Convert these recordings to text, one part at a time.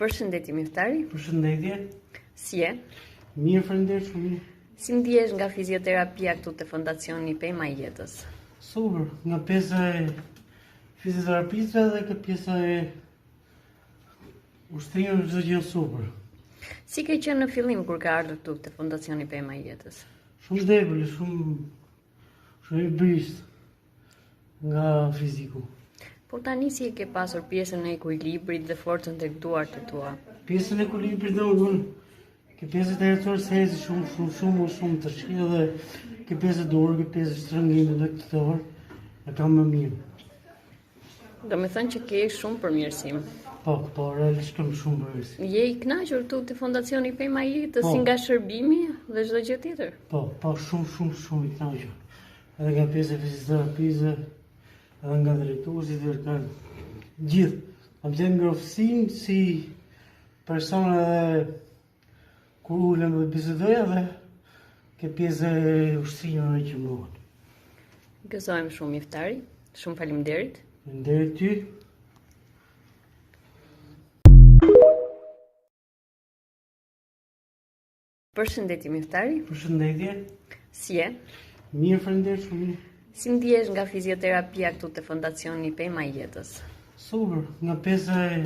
Përshëndetje Miftari. Përshëndetje. Si je? Mirë, faleminderit shumë mirë. Si ndihesh nga fizioterapia këtu te Fondacioni Pema e Jetës? Super, nga pjesa e fizioterapisë dhe ke pjesa e ushtrimeve çdo gjë super. Si ke qenë në fillim kur ke ardhur këtu te Fondacioni Pema e Jetës? Shumë debël, shumë shumë i brishtë. Nga fiziku. Po tani si e ke pasur pjesën e ekuilibrit dhe forcën tek duart e tua? Pjesën e ekuilibrit dhe unë, ke pjesën e ecur se eci shumë, shumë, shumë, shumë të shki dhe ke pjesë e dorë, ke pjesë e shtrëngimit dhe këtë dorë, e kam më mirë. Domethënë që ke shumë përmirësim. Po, po, realisht kam shumë përmirësim. Je i kënaqur këtu te Fondacioni Pema e Jetës, po. si nga shërbimi dhe çdo gjë tjetër? Po, po, shumë, shumë, shumë i kënaqur. Edhe nga pjesa e fizioterapisë, edhe nga drejtuesit dhe kanë gjithë. Kam qenë ngrohtësinë si person edhe kur ulem dhe bisedoj edhe ke pjesa e ushtrimeve që më bëhen. Gëzohem shumë Miftari, shumë faleminderit. Faleminderit ty. Përshëndetje Miftari. Përshëndetje. Si je? Mirë, faleminderit shumë mirë. Si ndihesh nga fizioterapia këtu te Fondacioni Pema e Jetës? Super, nga pjesa e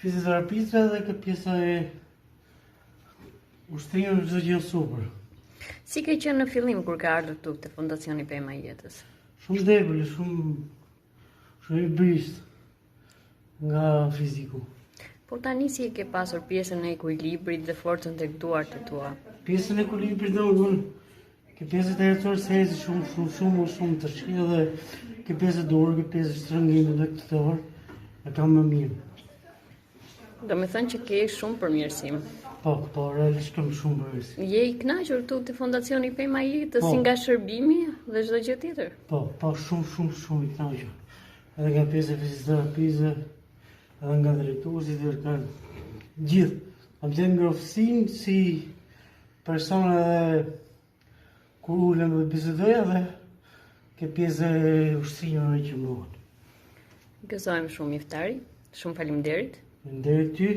fizioterapisë dhe ke pjesa e ushtrimeve çdo gjë super. Si ke qenë në fillim kur ke ardhur këtu te Fondacioni Pema e Jetës? Shumë debël, shumë shumë i brishtë. Nga fiziku. Po tani si e ke pasur pjesën e ekuilibrit dhe forcën tek duart e tua? Pjesën e ekuilibrit dhe unë, ke pjesë të ecur se eci shumë, shumë, shumë, shumë të shki dhe ke pjesë e dorë, ke pjesë e shtrëngimit dhe këtë dorë, e kam më mirë. Domethënë që ke shumë përmirësim. Po, po, realisht kam shumë përmirësim. Je i kënaqur këtu te Fondacioni Pema e Jetës, po. si nga shërbimi dhe çdo gjë tjetër? Po, po, shumë, shumë, shumë i kënaqur. Edhe nga pjesa e fizioterapisë, edhe nga drejtuesit dhe kanë gjithë. Kam qenë ngrohtësinë si person edhe kur ulem dhe bisedoj edhe ke pjesa e ushtrimeve që më bëhen. Gëzohem shumë Miftari, shumë faleminderit. Faleminderit ty.